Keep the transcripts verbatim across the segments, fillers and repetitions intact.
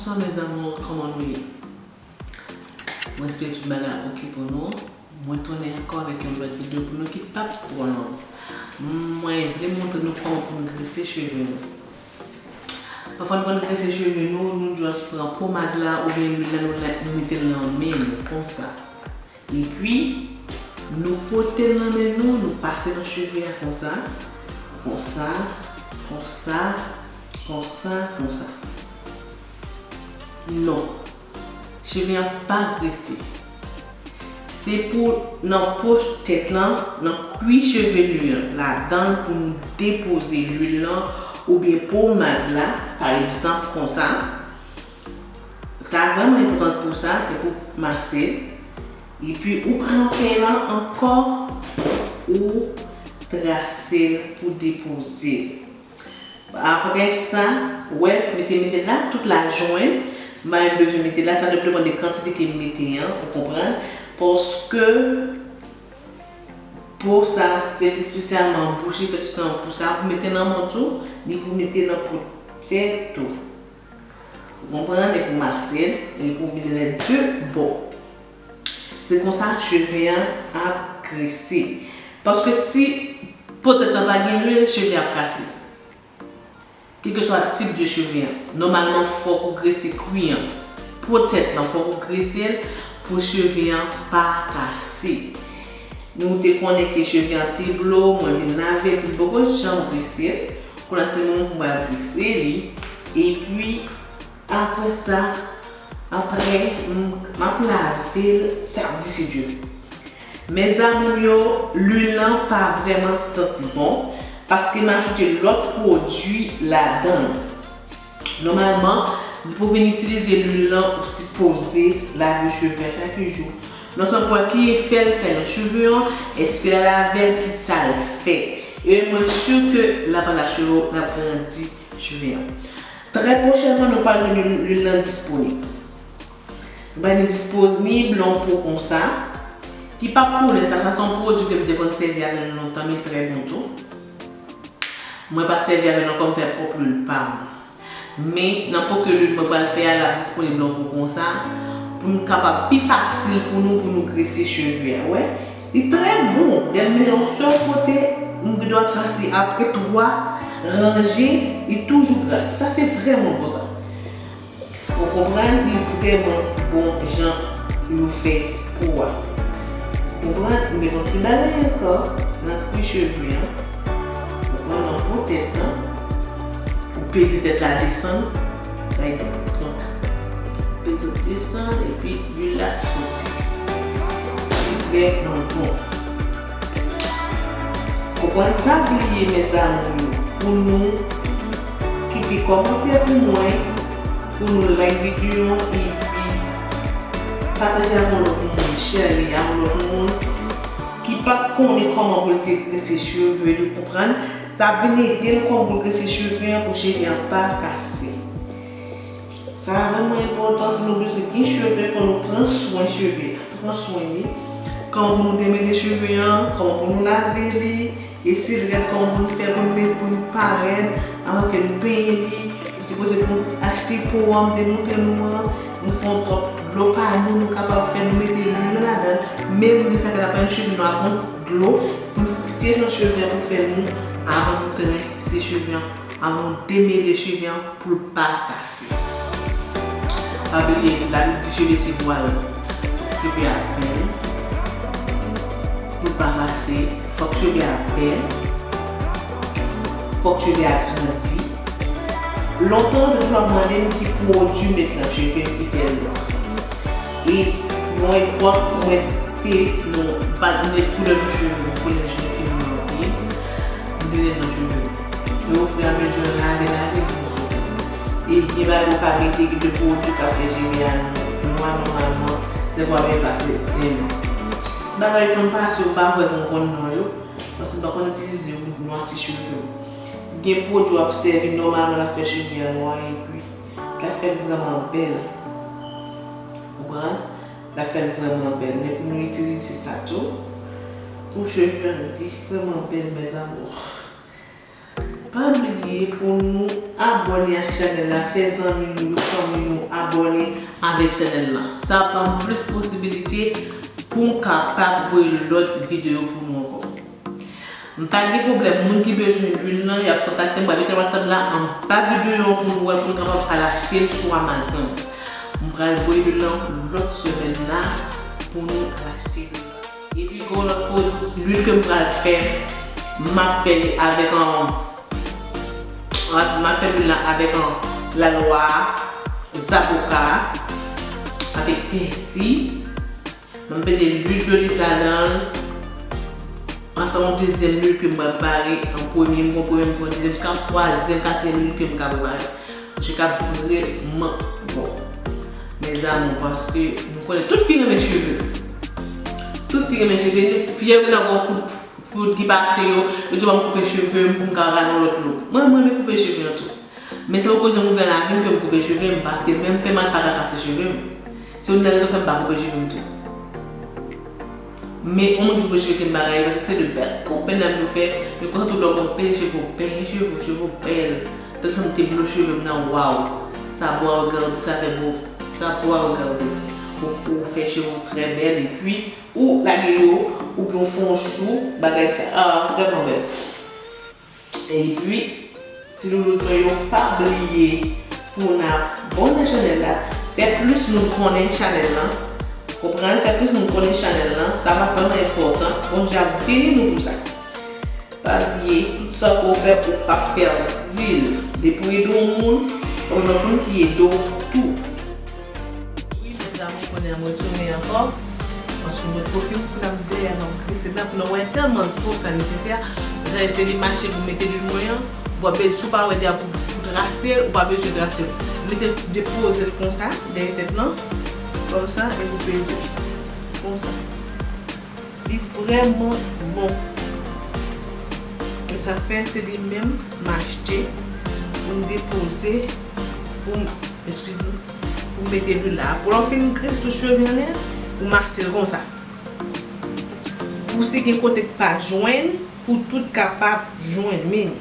Bonsoir mes amours, kòman nou ye? Mwen espere tout bagay oke pou nou. Mwen tounen ankò avèk yon lòt videyo pou nou ki p ap twò long. Mwen vle montre nou kòman pou nou grese cheve nou. Pafwa nou konn grese cheve nou, nou just pran pomad la oubyen lwil la, nou la, nou mete l nan men nou konsa. Epi, nou fwote l nan men nou, nou pase nan cheve a konsa, konsa, konsa, konsa, konsa. Non, cheve a pa grese. Se pou nan po tèt lan, nan kwi cheve nou an, ladan l pou nou depoze lwil lan oubyen pomad la, pa egzanp konsa. Sa vrèman enpòtan pou sa, e pou mase l. Epi ou pran pen lan ankò, ou trase l pou depoze l. Apre sa, wè, mete, mete la tout lajounen. M pa menm bezwen mete la, sa depann de kantite ke m mete an, ou konprann. Paske po sa fèt espesyalman, bouch li fèt espesyalman pou sa, pou mete nan men w tou, ni pou mete nan po tèt ou. Ou konprann? E pou mase l, e pou mete lè de bò. Se konsa cheve an ap grese. Paske si po tèt lan pa gen lwil, cheve ap kase. Kèlkeswa tip de cheve an, nòmalman fòk ou grese kwi an. Po tèt lan, fòk ou grese l pou cheve an pa kase. Nou te konnen ke cheve an te blo, mwen vin lave l, li poko janm grese. Kounye a se moman pou m al grese li. Epi, apre sa, apre, m, m ap lave l samdi, si Dye vle. Mes amours yo, lwil lan pa vrèman santi bon, paske m ajoute lòt pwodui ladan l. Nòmalman, pou vin itilize lwil lan, ou sipoze lave cheve a chak jou. Non sèlman pou wè ki efè l fè nan cheve an, èske l al avè l, ki sa l fè. E mwen si ke l ap al cheve w, l ap grandi cheve an. Trè pwochènman, nou pral jwenn lwil, lwil lan disponib. Nou pral jwenn disponib lan yon po konsa, ki p ap koule, sa, sa se yon pwodui ke m te konn sèvi avè l lontan, men l trè bon tou. Mwen pa sèvi avè l ankò, m fè pwòp lwil pa m. Men, nan po ke lwil mwen pral fè a, l ap disponib lan yon po konsa, pou n kapab pi fasil pou nou, pou nou grese cheve a, wè. Li trè bon, lè m mete yon sèl kote, m gen dwa trase apre twa ranje, li toujou gras. Sa se vrèman bon sa. Ou konprann, li vrèman bon jan yo fè po a. Ou konprann, m met yon ti bagay ankò nan kwi cheve an. Ou pran nan po tèt lan, ou peze tèt la desann, bay tèt konsa. Peze desann, epi lwil la soti. Li vrèman bon. Konprann, pa bliye, mes amours, pou nou kite kòmantè pou mwen, pou nou like videyo an, epi pataje ak yon lòt moun, share li ak yon lòt moun ki pa t konnen kòman pou l te grese cheve li, konprann? Sa ap vin ede l kòman pou l grese cheve an, pou cheve an pa kase. Sa vrèman enpòtan, si nou bezwen gen cheve, fò nou pran swen cheve a, pran swen li. Kòman pou nou demele cheve an, kòman pou nou lave li, e si l rèd, kòman pou nou fè pou l met, pou l pa rèd, avan ke nou penyen li. Nou sipoze pou nou achte po a, m te montre nou an, nou fè yon pwòp dlo pa nou, nou kapab fè, nou mete lwil ladan l, men nou gen sa ke n ap pran cheve nou ak yon dlo, pou nou fwote nan cheve an pou fè nou, avan nou trese cheve an, avan nou demele cheve an, pou l pa kase. Pa bliye, Labib di cheve se vwal. Cheve a bèl. Pou l pa kase, fòk cheve a bèl. Fòk cheve a grandi. Lontan, de fwa mande m ki pwodui m met nan cheve m ki fè l long. E yon epòk, mwen te nan, pa t met koulè nan cheve m, koulè jan ke m nan pye m, m te nan cheve m. E ofirameziman, lane, lane vin soti. E gen bagay ou ka mete ki de pwodui k ap fè cheve a nwa, nòmalman, se pa byen pase, men bagay konn pase, ou pa vle konn konn non yo, paske m pa konn itilize pou nwansi cheve m. Gen pwodui w ap sèvi nòmalman l ap fè cheve a nwa, epi l ap fè l vrèman bèl. Ou konprann? L ap fè l vrèman bèl. Men pou nou itilize sa tou, pou cheve a rete vrèman bèl, mes amours. Pa bliye pou nou Abòne ak chanèl la, fè zanmi nou yo, fanmi nou abòne avèk chanèl la. Sa ap ban m plis posibilite pou m kapab voye lòt videyo pou nou ankò. M pa gen pwoblèm, moun ki bezwen lwil lan, y ap kontakte m, m pral mete WhatsApp la anba videyo an pou nou wè, pou nou kapab al achte l sou Amazon. M pral voye lwil lan lòt semèn la pou nou al achte lwil lan. Epi gen yon lòt pwodui, lwil ke m pral fè, m ap fè li avèk, um, m ap, m ap fè lwil lan avèk, um, lalwa, zaboka, avèk pèsi. M mete lwil doliv ladan l. Ansanm yon dezyèm lwil ke m pral prepare an premye, m gon premye, m gon dezyèm, jiska twazyèm, katriyèm lwil ke m ka prepare. Misye ka vrèman bon. Mes amours, paske nou konnen tout fi renmen cheve. Tout fi renmen cheve, fi yo nan gon kout foud ki pase yo, yo di w ban m koupe cheve m pou m ka rale yon lòt look. Mwen, mwen renmen koupe cheve an tou. Men se poko janm rive nan lavi m ke m koupe cheve m, paske menm pèman pa ka kase cheve m. Se youn nan rezon fè m pa koupe cheve m tou. Men yon moun ki koupe cheve ke m pa rayi, paske se de bèl koup medam yo fè, men konsa tou lè w konn penyen cheve w, penyen cheve w, cheve w bèl. Tank jan m te blo cheve m nan, waw! Sa bon a regade, sa fè bon, sa bon a regade. Ou, ou fè cheve w trè bèl, epi ou lage yo, oubyen w fè yon chou, bagay sa, ah, vrèman bèl. Epi, ti loulout mwen yo, pa bliye pou n abòne chanèl la, fè plis moun konnen chanèl lan. Konprann, fè plis moun konnen chanèl lan, sa va vrèman enpòtan. Bondye ap beni nou pou sa. Pa bliye, tout sa ke w fè, ou p ap pèdi l. Depi w ede yon moun, ou gen lòt moun ki ede w tou. Wi, mes amours, kounye a m retounen ankò. Mwen sou lòt pwofil, pou n ap dèyè, m ap grese nan, pou nou wè tèlman twòp sa nesesè. Sa se li mache pou mete lwil mwen an. W ap, si w pa wè deja pou, pou trase l, ou pa bezwen trase l. Mete, depoze l konsa, dèyè tèt lan. Konsa, e pou peze. Konsa. Li vrèman bon. E sa fè se li menm m achte pou m depoze, pou m, eskize m, pou m mete lwil la. Pou lè w fin grese tout cheve anlè, ou mase l konsa. Pou si gen kote k pa jwenn, pou tout kapab jwenn. Men,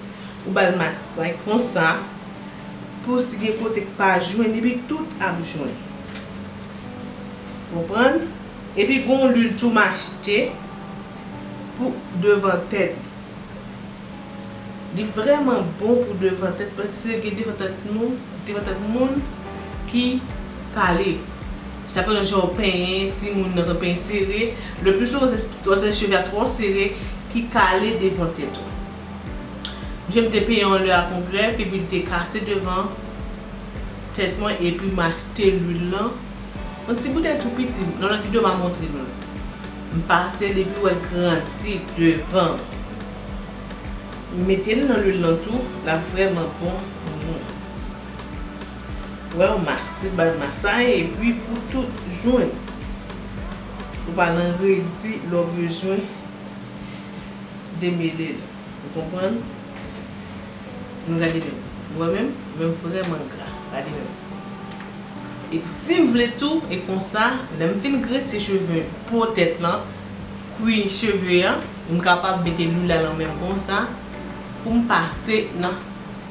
ou ba l masay konsa, pou si gen kote k pa jwenn, epi tout ap jwenn. Konprann? Epi gon lwil tou m achte pou devan tèt. Li vrèman bon pou devan tèt, paske gen devan tèt nou, devan tèt moun ki kale. Sa pa jan w penyen, si moun nan te penyen sere, le pli souvan se, se cheve a twò sere ki kale devan tèt ou. Misye m te penyen yon lè a Kongrè, epi l te kase devan tèt mwen, epi m achte lwil lan. Yon ti boutèy tou piti, nan lòt videyo m a montre nou l. M pase l epi w wè l grandi devan. M mete l nan lwil lan tou, l ap vrèman bon pou nou. Wè, w mase, ba l masay, epi pou tout jwenn. Ou pa nan redi lè w bezwen demele l. Ou konprann? Nou gade menm. Ou wè menm? Menm vrèman gra. Gade menm. Epi si m vle tou, e konsa, lè m fin grese cheve po tèt lan, kwi cheve an, m kapab mete lwil la nan men m konsa, pou m pase nan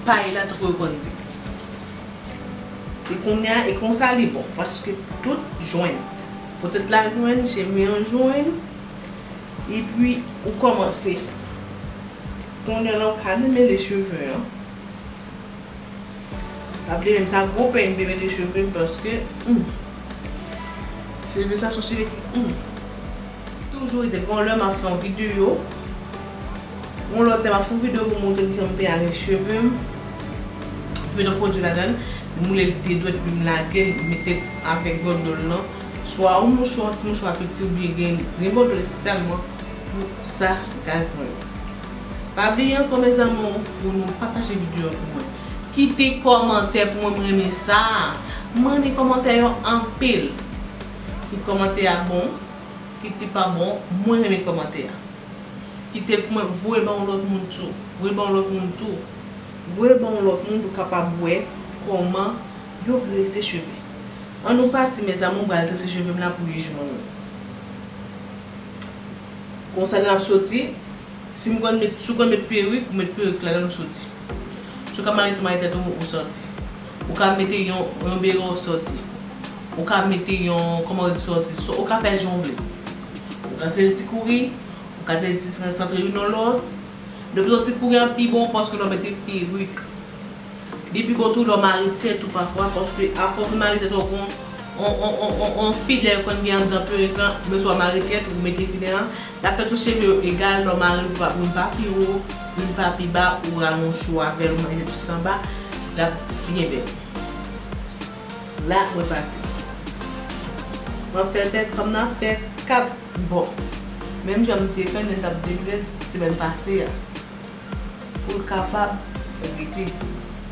pay la tankou yo konn di. E kounye a, e konsa li bon, paske tout jwenn. Po tèt la jwenn, cheve an jwenn, epi ou kòmanse. Kounye a la, ou ka demele cheve an. Pa bliye menm sa, gwo peny m te mete cheve m paske, hmm, cheve sa se yon cheve ki, hmm. Toujou rete, gon lè m ap fè yon videyo, yon lòt lè m ap fè yon videyo pou montre kijan m penyen avèk cheve m. M mete yon pwodui ladan l, m woule l de dwèt, epi m lage l, m mete avèk bòdò l lan. Swa yon mouchwa, yon ti mouchwa piti, oubyen gen, gen bòdò espesyalman pou sa gaz mwen yo. Pa bliye ankò, mes amours, pou nou pataje videyo an pou mwen. Kite kòmantè pou mwen, mwen renmen sa. Mwen renmen kòmantè yo anpil. Kit kòmantè a bon, kit li pa bon, mwen renmen kòmantè a. Kite l pou mwen, voye l ba yon lòt moun tou. Voye l ba yon lòt moun tou. Voye l ba yon lòt moun pou kapab wè kòman yo grese cheve. Ann nou pati, mes amours, m pral trese cheve m la pou uit jou an. Konsa lè m ap soti, si m konn met, si w konn met perik, ou met perik la lè nou soti. Si w ka mare tou, mare tèt ou, ou sòti. Ou ka mete yon, yon bere, ou sòti. Ou ka mete yon, kòman yo di sòti, so, ou ka fè jan w vle. Ou ka tire ti kouri, ou ka tire ti santre youn nan lòt. Depi w sòti kouri an pi bon, paske lè w mete perik. Li pi bon tou lè w mare tèt ou pafwa, paske apre w fin mare tèt ou, gon, on, on, on, on, on filè yo konn gen anndan perik lan, men si w mare tèt ou, ou mete filè an, l ap fè tout cheve yo egal, lè w mare l pou pa, pou l pa pi wo, pou l pa pi ba, ou rale yon chou avè l, ou mare tèt sou anba, l ap byen bèl. La, mwen pati. Mwen fè tèt, kòm nan fè kat bò. Menm jan m te fè l, lè n t ap depile l semèn pase a. Pou l kapab rete.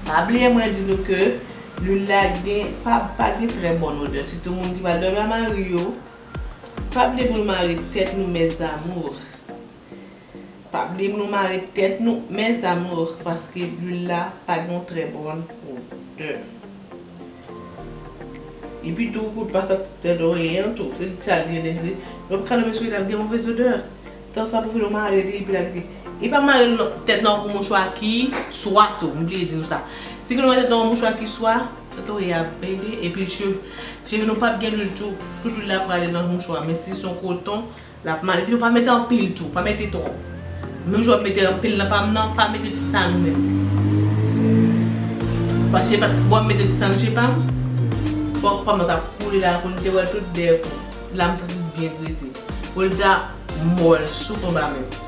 Pa bliye mwen di nou ke lwil la gen, pa, pa gen trè bòn odè. Sitou moun ki pral dòmi a mari yo, pa bliye pou nou mare tèt nou, mes amours. Pa bliye pou nou mare tèt nou, mes amours, paske lwil la pa gen yon trè bòn odè. Epi tou, kout pa sa tèt orèy an tou. Se sa l gen, li, li, lè w kale mesye, l ap gen movèz odè. Tan sa pou fini w mare li, epi l ap gen. E pa mare l nan, tèt nan yon mouchwa ki swa tou, m bliye di nou sa. Si gen yon tèt nan yon mouchwa ki swa, tèt orèy a pede, epi cheve, cheve nou p ap gen lwil tou. Tout lwil la prale nan mouchwa, men si se yon koton, l ap mal. Epi tou, pa mete anpil tou, pa mete twòp. Menm jan w ap mete anpil nan pa m nan, pa mete tout sa nou menm. Paske pa, w ap mete tout sa nan chepa m, fòk pa m nan t ap koule la, pou l te wè tout dèyè kou. La m santi l byen grese. Pou l ta mòl, souf anba menm.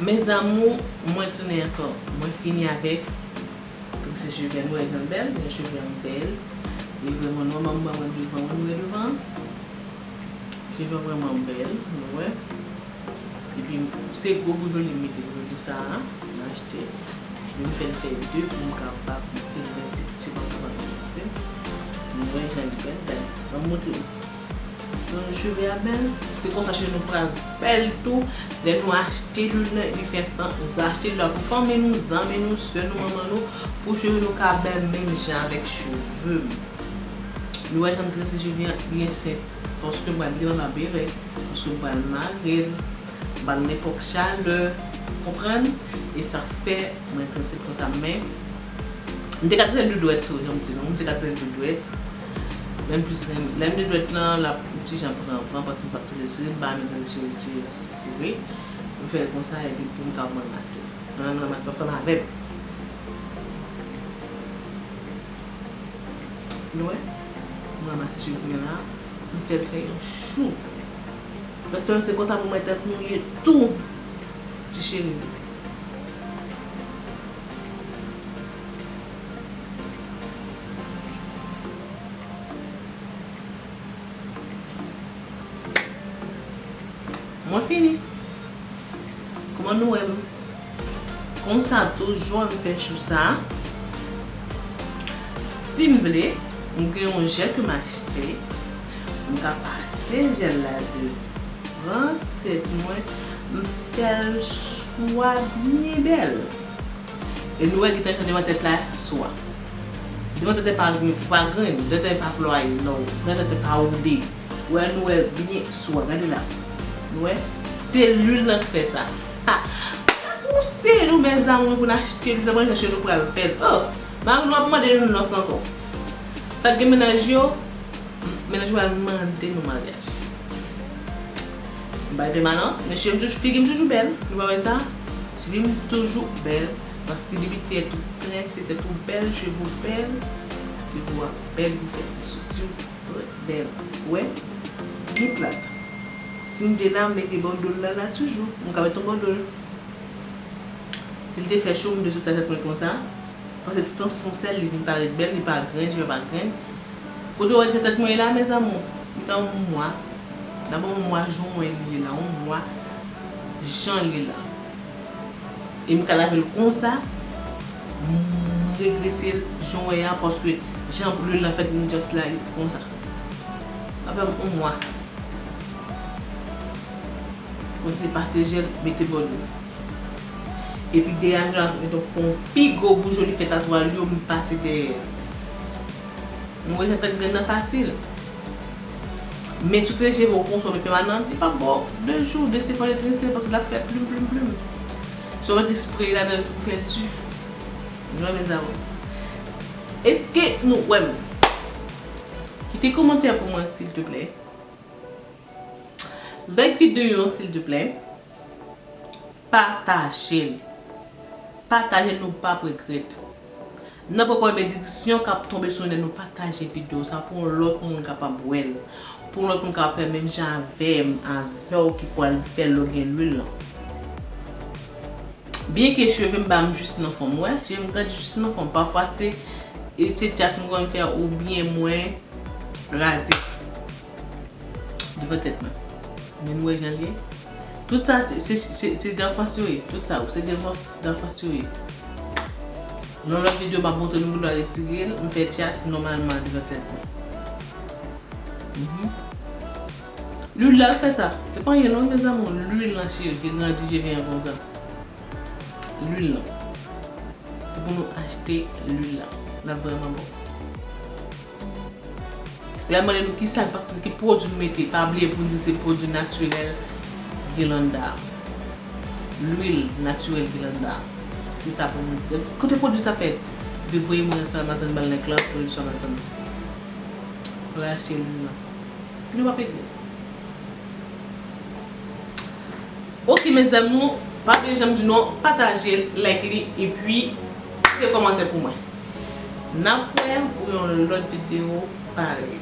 Mes amours, mwen tounen ankò. Mwen fini avèk trese cheve a, nou wè jan l bèl, jan cheve a bèl. Li vrèman nwa, manman mwen devan, nou wè devan. Cheve a vrèman bèl, nou wè. Epi, se gwo boujoli m mete jodi sa a, m achte. Epi, m fè l fè de pou m kapab mete l nan ti piti pou m kapab mete. Nou wè jan l bèl, bèl. Mwen montre nou. Cheve a bèl, se konsa cheve nou pral bèl tou. Lè nou achte lwil lan, li fè fan, achte lwil la pou fanmi nou, zanmi nou, sè nou, manman nou, pou cheve nou ka bèl menm jan avèk cheve m. Nou wè jan m trese cheve a byen senp, paske m pral gen anba bere, paske m pral mare l, m pral nan epòk chalè, konprann? E sa fè mwen trese l konsa, men M te ka tire l de dwèt tou, jan m di nou, m te ka tire l de dwèt. Men m plis renmen, lè m de dwèt lan, l ap yon ti jan pran van, paske m p ap tire sere, m pa renmen tande cheve m tire sere. M fè l konsa, epi pou m ka ranmase l. Mwen menm ranmase ansanm avè l. Nou wè? M ranmase cheve m la. M fè l fè yon chou. Lòt semèn se konsa pou mwen tèt nou ye tou, ti cheri m yo. Mwen fini. Kòman nou wè m? Konsa toujou m fè chou sa. Si m vle, m gen yon jèl ke m achte. M ka pase jèl la devan tèt mwen. M fè l swa byen bèl. E nou wè gentan jan devan tèt la swa. Devan tèt pa grenn, pa grenn, devan tèt pa plwaye, non. Devan tèt pa woude. Wè, nou wè byen swa, gade la. Nou wè? Se lwil lan k fè sa. Ha! Sa pouse nou, mezanmi, pou n achte lwil, sa pral chache nou pral pèd. Oh! Mari nou ap mande nou nòs ankò. Sa k gen mennaj yo, mennaj yo pral mande nou maryaj. M bay pèmanan, men cheve m toujou, figi m toujou bèl. Nou pa wè sa? Figi m toujou bèl. Paske depi tèt ou trese, tèt ou bèl, cheve w bèl, figi w ap bèl, pou fè ti sousi w trè bèl. Ou wè? Byen plat. Si m te la, m mete bòdò l la, la toujou. M ka mete yon bòdò l. Si l te fè cho, m te sot tèt mwen konsa. Paske tout an se yon sèl, li vin parèt bèl, li pa grenn, cheve pa grenn. Kote w wè jan tèt mwen ye la, mes amours? Li ka yon mwa. Dabò yon mwa, jan mwen li ye la, yon mwa, jan l ye la. E m ka lave l konsa, m redrese l, jan w wè a, paske jan lwil lan fèt, m just la konsa. Sa fè m yon mwa. Kontinye pase jèl, mete bòdò. Epi dèyè a, m jwenn yon pon pi gwo boujoli fè tatwal yo, m pase dèyè. Nou wè jan tèt grenn nan fasil. Men si w trese cheve w konsa, w met pèmanan, li p ap ba w de jou, de se fò de trese, paske l ap fè plim, plim, plim. Si w mete spray ladan l pou fè l di. Nou wè, mes amours. Èske nou wè m? Kite kòmantè pou mwen, silteplè. Like videyo an, silteplè. Pataje l. Pataje l, nou p ap regrèt. Nan poko benediksyon k ap tonbe sou nou lè nou pataje videyo sa pou yon lòt moun kapab wè l. Pou yon lòt moun kapab fè menm jan avè m, avè w ki pral fè lè w gen lwil lan. Byenke cheve m ba m jis nan fon m, wè, cheve m grandi jis nan fon m. Pafwa se, e se tyas m konn fè oubyen mwen raze devan tèt mwen. Men nou wè jan l ye. Tout sa se, se, se, se danfans yo ye. Tout sa se danfans, danfans yo ye. Nan lòt videyo m ap montre nou m dwa retire l, m fè tyas nòmalman devan tèt mwen. Mhm. Lwil la fè sa. Se pa anyen non, mes amours. Lwil lan cheve, grandi cheve an konsa. Lwil lan. Se pou nou achte lwil la. L ap vrèman bon. Lè mande nou kisa l, paske ki pwodui nou mete, pa bliye pou n di se pwodui natirèl Guirlanda. Lwil natirèl Guirlanda. Se sa pou nou di. Kote pwodui sa fèt? Depi voye mwen sou Amazon, ban l link lan, pwodui sou Amazon. Pou l achte lwil lan. Nou pa peye. Ok, mes amours, pa bliye jan m di nou, pataje l, like li, epi kite kòmantè pou mwen. N ap wè pou yon lòt videyo parèy.